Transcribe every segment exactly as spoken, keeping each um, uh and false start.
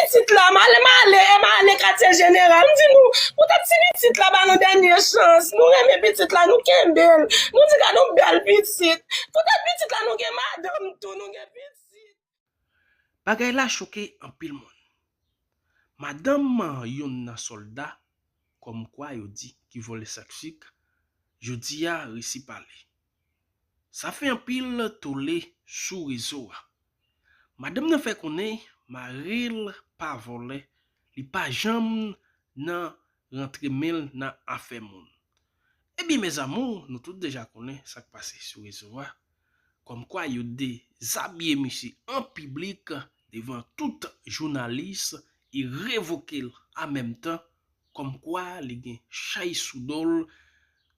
Pitit la, m ale, m ale, e m ale katye jeneral. M di nou, poutèt ti pitit la ba nou dènye chans. Nou renmen pitit la, nou kenbe l. Nou di gad yon bèl pitit. Poutèt pitit la, nou gen madanm tou, nou gen pitit. Bagay la choke anpil moun. Madanm youn nan sòlda, kòmkwa yo di ki vòlè sak sik, jodi a resi pale. Sa fè anpil tole sou rezo a. Madanm nan fè konnen mari l pa vòlè, li pa janm nan rantre men l nan afè moun. Ebyen mes amours, nou tout deja konnen sa k pase sou rezo a. Kòmkwa yo dezabiye misye an piblik devan tout jounalis e revoke l an menm tan, kòmkwa li gen chay sou do l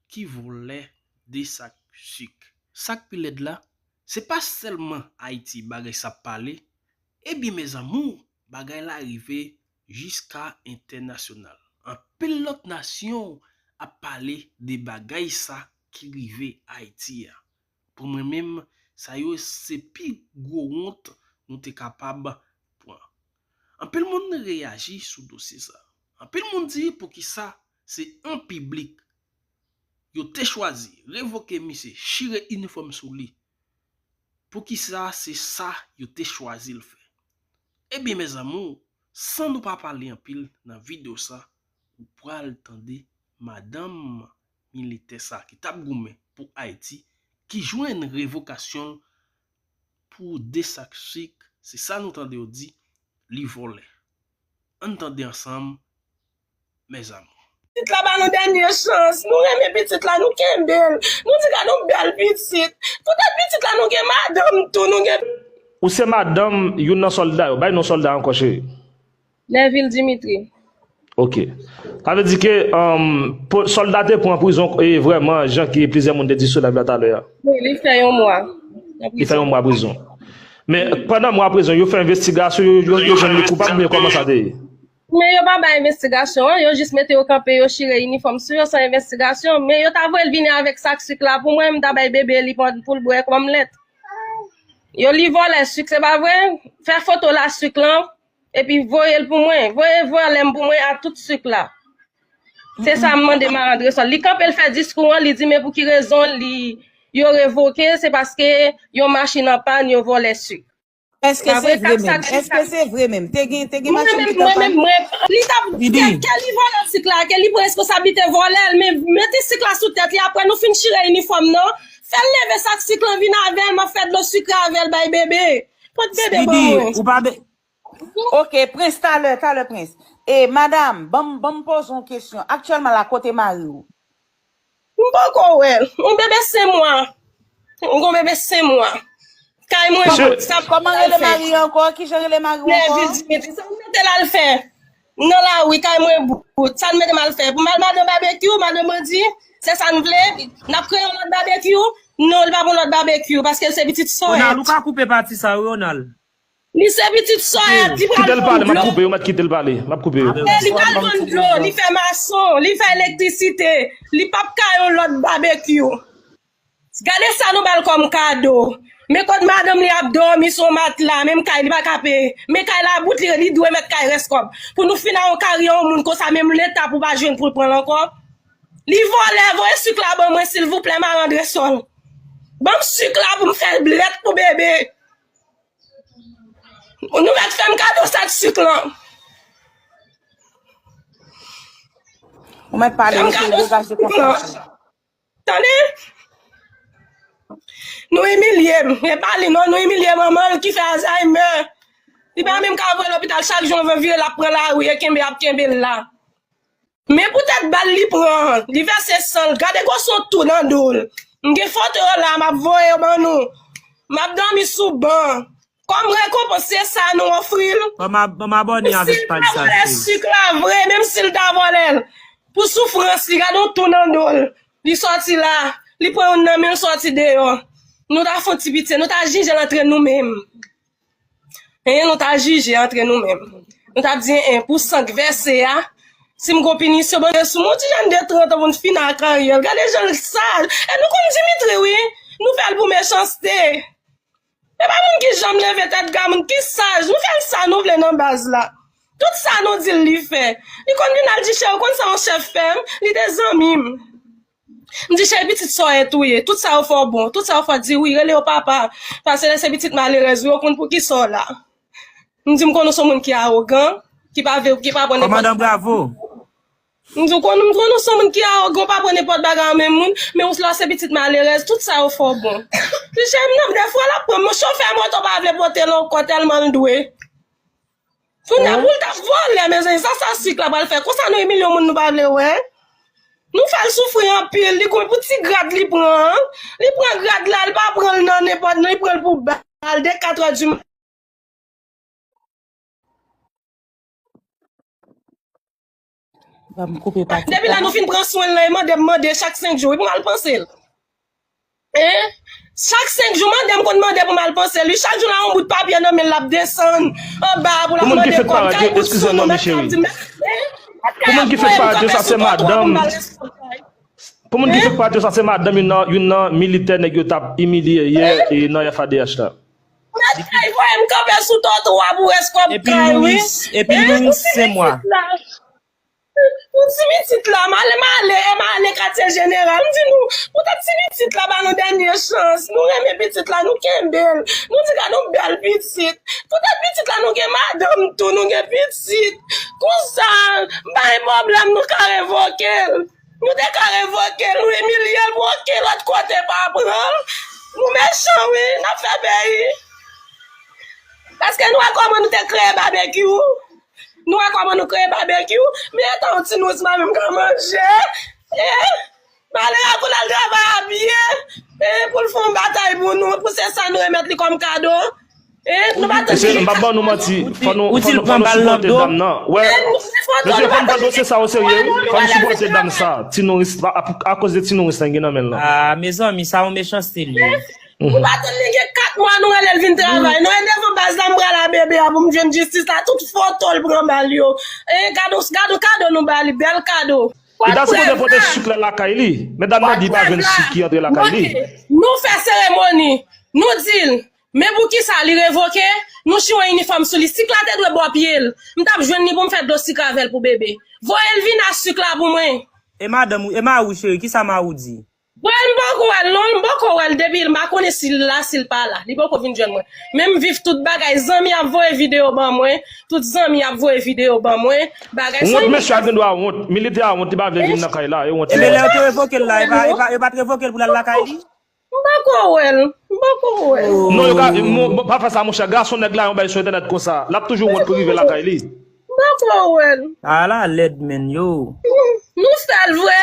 ki vòlè de sak sik. Sa k pi lèd la, se pa sèlman Ayiti bagay sa ap pale, ebyen mes amours, bagay la rive jiska entènasyonal. Anpil lòt nasyon ap pale de bagay sa ki rive Ayiti a. Pou mwen menm, sa yo se pi gwo wont nou te kapab pran. Anpil moun reyaji sou dosye sa. Anpil moun di poukisa se an piblik yo te chwazi revoke misye, chire inifòm sou li. Poukisa se sa yo te chwazi l fè? Ebyen mes amours, san nou pa pale anpil nan videyo sa, ou pral tande madanm militè sa ki t ap goumen pou Ayiti, ki jwenn revokasyon l pou de sak sik, se sa nou tande yo di, li vòlè. Ann tande ansanm, mes amours. Pitit la ba nou dènye chans. Nou renmen pitit la, nou kenbe l. Nou di gad yon bèl pitit. Poutèt pitit la, nou gen madanm tou, nou gen. Ou se madanm youn nan sòlda yo. Bay non sòlda ankò, cheri. Nervil Dimitri. Ok. Sa vle di ke um, sòlda te pran prizon e vrèman, jan ke plizyè moun te di sou live la talè a. Wi, li fè yon mwa. Li fè yon mwa prizon. Men pandan mwa prizon, yo fè envestigasyon, yo, yo, yo jwenn li koupab oubyen kòman sa te ye? Men yo pa bay envestigasyon an, yo jis mete yo kanpe, yo chire inifòm sou yo san envestigasyon. Men yo ta voye l vini avèk sak sik la pou mwen, m ta bay bebe li pou l bwè kòm lèt. Yo li vòlè sik, se pa vre? Fè foto la sik lan, epi voye l pou mwen. Voye vòlè m pou mwen a tout sik la. Se sa m mande Marandresol. Li kanpe l fè diskou an, li di men pou ki rezon li yo revoke, se paske yon machin an pàn, yo vòlè sik. Èske se vre menm? Èske se vre menm? Te gen te gen machin ki t ap pàn? Li t ap ke li vòlè sik la, ke li pran responsablite vòlè l, men mete sik la sou tèt li, apre nou fin chire inifòm nan, fè l leve sak sik lan vin avè l, m ap fè dlo sikre avè l bay bebe. Pot bebe ban mwen. Ou pa be. Ok, Prince, talè, talè, Prince. E, madanm, ban m ban m poze w kesyon. Aktyèlman la, kote mari w? M poko wè l. Yon bebe senk mwa. M gon bebe senk mwa. Kay mwen bout. Sa m pral fè? Kòman rele mari ankò? Kijan rele mari w ankò? Nervil Dimitri. Sa m mete l al fè? Nan lari, kay mwen bout. Sa l mete m al fè? Pou m al madan babekyou, madan bandi? Se sa n vle? N ap kreye yon lòt babekyou? Non, li p ap yon lòt babekyou, paske l se pitit sòyèt. Ronald, ou ka koupe pati sa wi, Ronald. Li se pitit sòyèt, li pral vann dlo. Kite l pale, m ap koupe, yo mèt kite l pale, m ap koupe yo. E li pral vann dlo, li fè mason, li fè elektrisite, li p ap ka yon lòt babekyou. Gade sa nou ba l kòm kado. Men kot madanm li ap dòmi sou yon matla, menm kay li pa ka peye. Men kay la bout, li, li dwe mèt kay rès kòb. Pou nou fin a yon karyè yon moun konsa, menm leta pou pa jwenn pou l pran l ankò. Li vòlè, voye sik la ban mwen silvouplè, Marandresol. Ban m sik la pou m fè lèt pou bebe. Nou mèt fè m kado sak sik lan. Ou mèt pale, mesye, degaje konfyans ou. Tande? Nou imilye m. E pa li non, nou imilye manman l ki fè Alzheimer. Li pa menm ka voye lopital, chak jou anvan vire l ap pran lari e kenbe ap kenbe l la. Men poutèt bal li pran an, li vèse san l, gade gwoson tou nan do l. M gen foto yo la, m ap voye yo ban nou. M ap dòmi sou ban. Kòm rekonpans, se sa nou ofri l. Ban m abòne avèk paj sa. Si l ta vòlè sik la vre, menm si l ta vòlè l, pou soufrans li, gade yon tou nan do l. Li sòti la, li pran youn nan men l sòti deyò. Nou ta fè yon ti pitye, nou ta jije l antre nou menm. Hein, nou ta jije antre nou menm. Nou ta di, hein, pou san k vèse a, si m gon pinisyon, Bondye sou mwen, yon ti jèn de trant an pou n fin a karyè l. Gade jan l saj. E nou konn Dimitri, wi. Nou fè l pou mechanste. E pa moun ki janm leve tèt, gade moun ki saj. Nou fè l sa nou vle nan baz la. Tout sa nou di l li fè. Li konn vin al di chè, ou konn sa yon chèf fè m? Li te zanmi m. M di chè, pitit sa w ye tou ye. Tout sa yo fè w bon. Tout sa yo fè w di wi, rele yo papa. Paske lè se pitit malerèz ou, yo konn poukisa w la. M di m konn ou se yon moun ki awogan, ki pa vle, ki pa pran nenpòt. Kòmandan Bravo. M di w konn, m konn ou se yon moun ki awogan, ou pa pran nenpòt bagay an men moun, men ou la se pitit malerèz, tout sa yo fè w bon. Li chè m nan, dèfwa l ap pran m, chofè moto pa vle pote l ankò tèlman l dwe. Kounye a pou l t ap vòlè, mezanmi, sa sa sik la pral fè. Konsa nou imilye yon moun nou pa vle wè. Nou fè l soufri anpil, li konn pou ti grad li pran an. Li pran grad la, li pa pran l nan nenpòt, li pran l pou bal, de katrè di maten. Ban m koupe pati Depi lè sa. Nou fin pran swen l lan, e mande m mande chak senk jou, wi, pou m al panse l. Hein? Chak senk jou, mande m konn mande pou m al panse l. Wi, chak jou la, yon bout papye nan men l, l ap desann anba pou l ap mande kòb. Pou moun ki fèk pa radyo, eskize non, men cheri. Pou moun ki fèk pa radyo, sa se madanm. Pou moun ki fèk pa radyo, sa se madanm youn nan, youn nan militè nèg yo t ap imilye yè, e, nan F A D H la. Mèt kay voye m kanpe sou twotwa pou rès kòb kay, wi. Epi Louis, epi Louis, se mwa. Pou ti pitit la, m ale, m ale, e m ale katye jeneral. M di nou, poutèt ti pitit la ba nou dènye chans. Nou renmen pitit la, nou kenbe l. Nou di gad yon bèl pitit. Poutèt pitit la, nou gen madanm tou, nou gen pitit. Konsa, bay pwoblèm, nou ka revoke l. Nou te ka revoke l, nou imilye l, bwoke l lòt kote, pa pran l. Nou mechan, wi, n ap fè peyi. Paske nou wè kòman nou te kreye babekyou. Nou wè kòman nou kreye babekyou. Men etan yon ti nous pa menm ka manje. E, malere pou l al travay abye. E, pou l fè yon batay pou nou. Pou se sa nou remèt li kòm kado. E, nou pa tann. Mesye, m p ap ban nou manti. Fò nou, fò nou, fò nou sipòte dam nan. Wè, mesye, fò n pran dosye sa oserye, wi. Fò nou sipòte dam sa. Ti nouris, a, a, akoz de ti nouris lan gen nan men l lan. Ah, mezanmi, sa yon mechanste l ye. Nou pa tann li gen kat mwa, nou rele l vin travay. Non, e devan baz la m pral a bebe a pou m jwenn jistis la. Tout foto l pran ba l yo. E, gade, gade kado nou ba li, bèl kado. Li ta sipoze pote sik la lakay li. Medam nan di pa jwenn sik ki antre lakay li. Ok. Nou fè seremoni. Nou di l, men poukisa li revoke? Nou chire yon inifòm sou li. Sik la te dwe bò pye l. M t ap jwenn li pou m fè dlo sik avè l pou bebe. Voye l vin a sik la pou mwen. E madanm ou, e mari w cheri, kisa mari w di? Bon, m poko wè l non, m poko wè l depi m pa konnen si l la, si l pa la. Li poko vin jwenn mwen. Men m viv tout bagay, zanmi ap voye videyo ban mwen, tout zanmi ap voye videyo ban mwen. Bagay sa. Wont, mesye a gen dwa wont, militè a wont, li pa vle vin nan kay la, e wont. Ebyen lè yo te revoke l la, e pa, e pa, yo pa t revoke l pou l al lakay li? M poko wè l, m poko wè l. Non, yo ka, mo-, bon, pa fè sa, monchè, gason nèg la yon bay sou entènèt konsa, l ap toujou wont pou rive lakay li. M poko wè l. Ala lèd, men, yo. Nou fè l vre.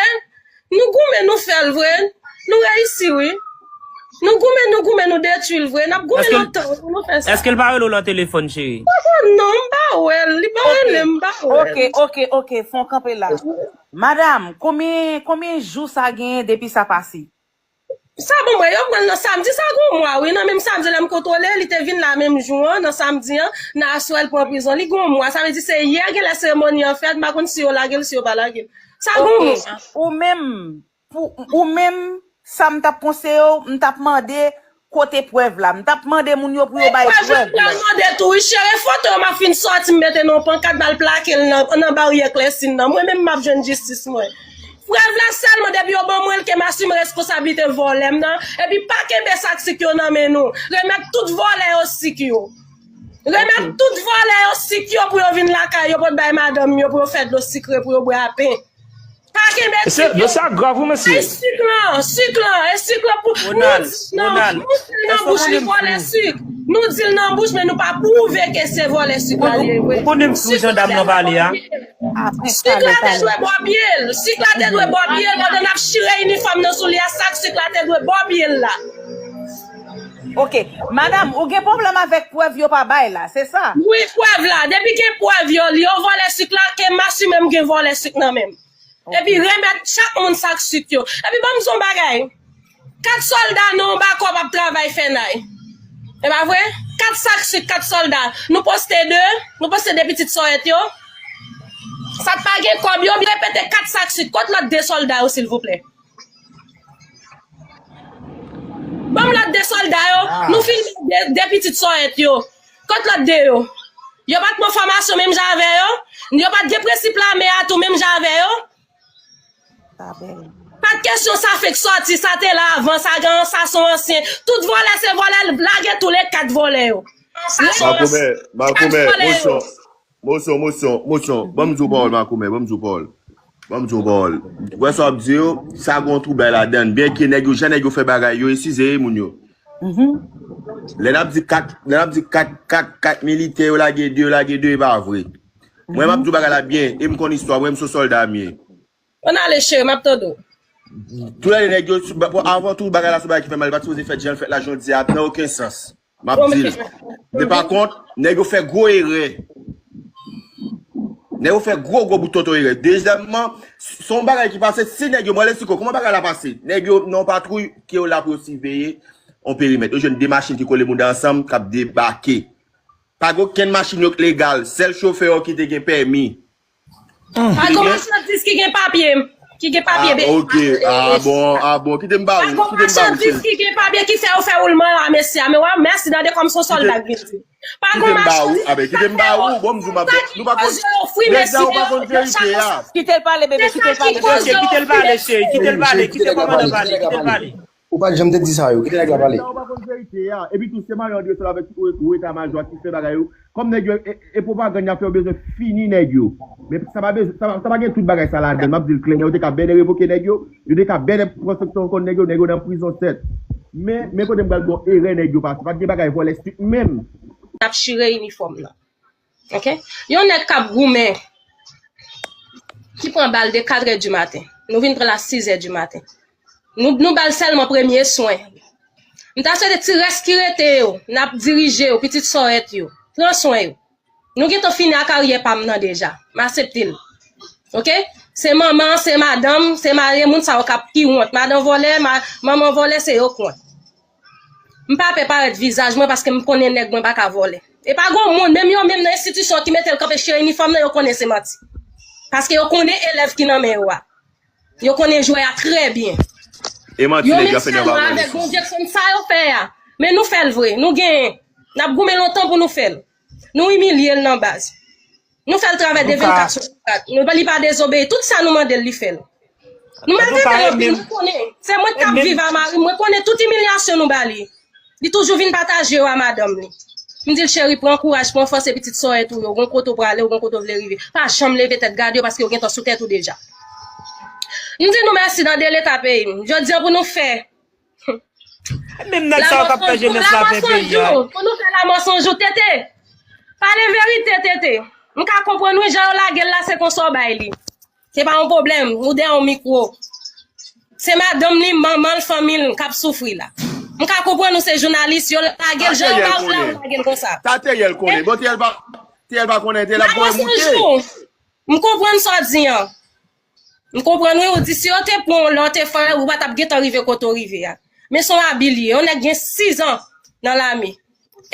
Nou goumen, nou fè l vre. Nou reyisi, wi. Nou goumen, nou goumen, nou detwi l vre. N ap goumen lontan wi pou nou fè sa. Èske l pa rele w lan telefòn, cheri? Poko non, m pa wè l. Li pa rele m, m pa wè l. Ok, ok, ok, fè w kanpe la. Madanm, konbyen, konbyen jou sa genyen depi sa pase? Sa bon, mwen, yo pran l nan samdi, sa gon mwa, wi. Nan menm samdi, lè m kontwole, li te vin la menm jou an, nan samdi an, nan aswè, l pran prizon. Li gon mwa, sa vle di se yè genlè seremoni an fèt, m pa konn si yo lage l, si yo pa lage l. Sa gon mwa. Ok. Ou menm, pou, ou menm, sa m t ap konseye w, m t ap mande kote prèv la. M t ap mande moun yo pou yo bay prèv la. Prèv la, m pral mande tou, wi, cheri, foto yo m ap fin sòti, m mete nan yon pankat, m al plake l nan, nan baryè Klèsin nan. Mwen menm, m ap jwenn jistis mwen. Prèv la sèlman, depi yo ban mwen l, ke m asime responsablite vòlè m nan, epi pa kenbe sak sik yo nan men nou. Remèt tout vòlè yo sik yo. Remèt tout vòlè yo sik yo pou yo vin lakay yo, pou yo bay madanm yo, pou yo fè dlo sikre, pou yo bwè a pen. Pa kenbe sik yo. Dosye a grav, wi, mesye. E sik lan, sik lan, e sik lan pou nou di l nan, nou di l nan bouch li vòlè sik. Nou di l nan bouch, men nou pa pwouve ke se vòlè sik la li ye vre. Ou konnen m flou jan dam nan pale a. Sik la te dwe bò pye l. Sik la te dwe bò pye l pandan n ap chire inifòm nan sou li a, sak sik la te dwe bò pye l la. Ok. Madanm, ou gen pwoblèm avèk prèv yo pa bay la, se sa? Wi, prèv la. Depi gen prèv yo, yo vòlè sik la, ke m asime m gen vòlè sik nan men m. Epi remèt chak moun sak sik yo. Epi ban m di w yon bagay. Kat sòlda nan yon bakòp ap travay fènay. E pa vre? Kat sak sik, kat sòlda. Nou poste de, nou poste de pitit sòyèt yo. Sa k pa gen kòb yo, repete kat sak sik. Kot lòt de sòlda yo, silvouplè? Ban m lòt de sòlda yo. Nou filme de, de pitit sòyèt yo. Kot lòt de yo? Yo pa t pran fòmasyon menm jan avè yo? Yo pa t gen prensip lame a tou menm jan avè yo? Pa t kesyon sa fenk sòti, sa te la avan, sa gen, sa se yon ansyen. Tout vòlè se vòlè, lage tou le kat vòlè yo. Sa se yon ansyen. Makomè, makomè, mosyon, mosyon, mosyon, mosyon. Ban m di w pawòl, makomè, ban m di w pawòl. Ban m di w pawòl. Ou wè sa w ap di yo, sa gen yon twoubay ladan l. Byenke nèg yo, jan nèg yo fè bagay yo, eskize moun yo. Lè n ap di kat, lè n ap di kat, kat, kat militè yo lage de, yo lage de, e pa vre. Mwen, m ap di w bagay la byen, e m konn istwa, mwen, m se yon sòlda m ye. Ann ale, cheri, m ap tande w. Tou lè de nèg yo, avan tou, bagay la se yon bagay ki fè mal, li pa t sipoze fèt jan l fèt la, jodi a, nan okenn sans. M ap di l. Men pa kont, nèg yo fè gwo erè. Nèg yo fè gwo, gwo bout tonton erè. Dezyèmman, s- se yon bagay ki pase, si nèg yo, mwen, lè siko, kòman bagay la pase? Nèg yo nan yon patwouy ke yo la pou yo siveye yon perimèt. Yo jwenn de machin ki kole mouda ansanm, k ap debake. Pa gen okenn machin yo k legal, sèl chofè yo ki te gen pèmi. Pa gen machandiz ki gen papye, ki gen papye. Ah, ok. Ah, bon, ah, bon. Kite m ba ou, kite m ba ou, cheri. Pa gen machandiz ki gen papye ki fè yo fè woulman yo a mesye a. Men wè, mèsi, tande kòm se yon sòlda k vin di. Pa gen machandiz ki fè yo. Kite m ba ou, bon, m di w, m ap, nou pa konn, nèg sa yo pa konn verite a. Kite l pale, bebe, kite l pale, cheri, kite l pale, cheri, kite l pale, kite kòmandan pale, kite l pale. Ou pa t janm te di sa yo. Kite nèg la pale. Sa yo pa konn verite a. Epi tou, se Mario André sèl avèk ou, ou eta majò a ki fè bagay yo. Kòm nèg yo, e, e pwopagann y ap fè, yo bezwen fini nèg yo. Men sa pa bezwen, sa pa, sa pa gen tout bagay sa ladan. M ap di l klè, yo te ka bèlè revoke nèg yo. Yo te ka bèlè pran sanksyon kont nèg yo, nèg yo nan prizon sèt. Men, men kote m pral bon erè nèg yo pase. Pa t gen bagay vòlè strik menm. N ap chire inifòm nan. Ok? Yon nèg k ap goumen, ki pran bal de katrè di maten. Nou vin pran l a sizè di maten. Nou, nou ba l sèlman premye swen. M ta swete ti rès ki rete yo, n ap dirije yo, pitit sòrèt yo. Pran swen yo. Nou gentan fini ak aryè pa m nan deja. M aksepte l. Ok? Se manman, se madanm, se mari moun sa yo k ap ki wont. Madanm vòlè, ma, manman vòlè, se yo k wont. M pa pè parèt vizaj mwen paske m konnen nèg mwen pa ka vòlè. E pa gon moun, menm yo menm nan enstitisyon ki mete l kanpe chire inifòm nan, yo konnen se manti. Paske yo konnen elèv ki nan men yo a. Yo konnen jwè a trè byen. E manti nèg yo ap fè nan ba mwen. Yo menm sèlman avèk Bondye k fè m sa yo fè a. Men nou fè l vre, nou genyen. N ap goumen lontan pou nou fè l. Nou imilye l nan baz. Nou fè l travay de vennkat sou vennkat. Nou, li pa dezobeyi. Tout sa nou mande l, li fè l. Nou maltrete l anpil, mwen konnen. Se mwen k ap viv a mari m, mwen konnen tout imilyasyon nou ba li. Li toujou vin pataje yo a madanm li. M di l, cheri, pran kouraj, pran fòs, se pitit sòrèt ou yo, gon kote w prale, ou gon kote w vle rive. Pa janm leve tèt gade yo, paske yo gentan sou tèt ou deja. M di nou mèsi nan de leta peyi m. Jodi a pou nou fè Menm nèg sa yo k ap fè jenès la pè peyi a. Pou nou fè lamò san jou, Tete. Pale verite, Tete. M ka konprann wi, jan yo lage l la, se konsa w bay li. Se pa yon pwoblèm, ou dèyè yon mikwo. Se madanm li, manman l, fanmi l k ap soufri la. M ka konprann ou se jounalis, yo lage l jan yo ba ou la, ou lage l konsa. Sa Teriel konnen. Bon, Teriel pa, Teriel pa konnen, Teriel ap voye moute. M konprann sa w di an. M konprann wi, ou di si yo te pran w lè w te fè, ou pa t ap gentan rive kote w rive a. Men se yon abi li ye. Yon nèg gen sizan nan lame.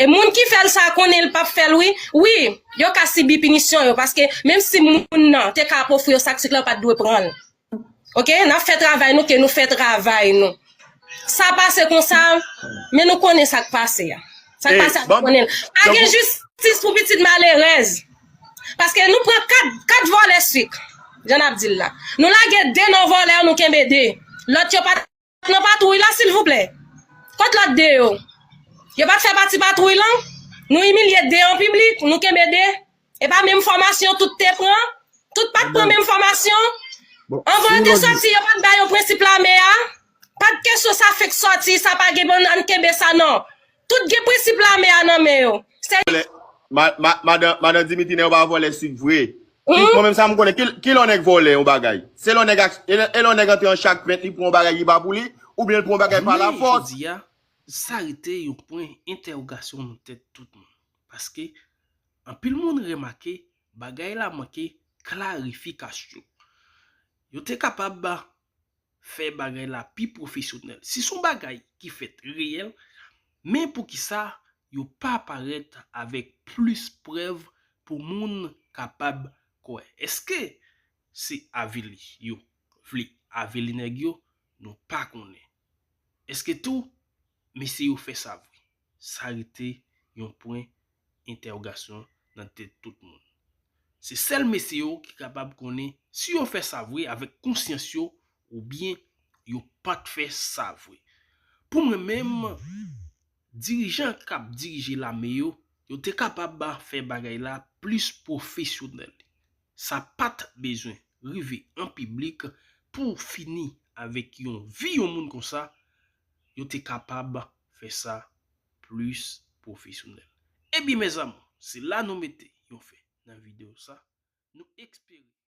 E moun ki fè l sa konnen l p ap fè l wi. Wi, yo ka sibi pinisyon yo, paske menm si moun nan te ka ap ofri yo sa k sik la, yo pa t dwe pran l. Ok? N ap fè travay nou, ke nou fè travay nou. Sa pase konsa, men nou konnen sa k pase a. Sa k pase a, nou konnen l. Pa gen jistis pou pitit malerèz. Paske nou pran kat, kat vòlè sik, jan n ap di l la. Nou lage de nan vòlè yo, nou kenbe de. Lòt yo pa t nan patwouy la, silvouplè. Kot lòt de yo? Yo pa t fè pati patwouy lan? Nou imilye de an piblik, nou kenbe de. E pa menm fòmasyon tout te pran? Tout pa t pran menm fòmasyon? Anvan yo te sòti, yo pa t ba yo prensip lame a? Pa t kesyon sa fenk sòti, sa pa gen, bon, ann kenbe sa, non. Tout gen prensip lame a nan men yo. Se... Vòlè, ma, ma, madan, madan Dimitri, nèg yo pa vòlè sik vre. Mwen menm sa m konnen, ki, ki lè yon nèg vòlè yon bagay? Se lè yon nèg ak, e lè, e lè yon nèg antre an chak pent, li pran yon bagay ki pa pou li, oubyen li pran yon bagay pa lafòs. Jodi a, sa rete yon pwen entèwogasyon nan tèt tout moun. Paske anpil moun remake bagay la manke klarifikasyon. Yo te kapab fè bagay la pi pwofesyonèl. Si se yon bagay ki fèt reyèl, men poukisa yo pa parèt avèk plis prèv pou moun kapab kwè? Èske se avili yo vle avili nèg yo? Nou pa konnen. Èske tou mesye yo fè sa vre? Sa rete yon pwen entèwogasyon nan tèt tout moun. Se sèl mesye yo ki kapab konnen si yo fè sa vre avèk konsyans yo oubyen yo pa t fè sa vre. Pou mwen menm, dirijan k ap dirije lame yo, yo te kapab fè bagay la plis pwofesyonèl. Sa pa t bezwen rive an piblik pou fini avèk yon vi yon moun konsa, yo te kapab fè sa plis pwofesyonèl. Ebyen, mezanmi, se la nou mete yon fen nan videyo sa. Nou espere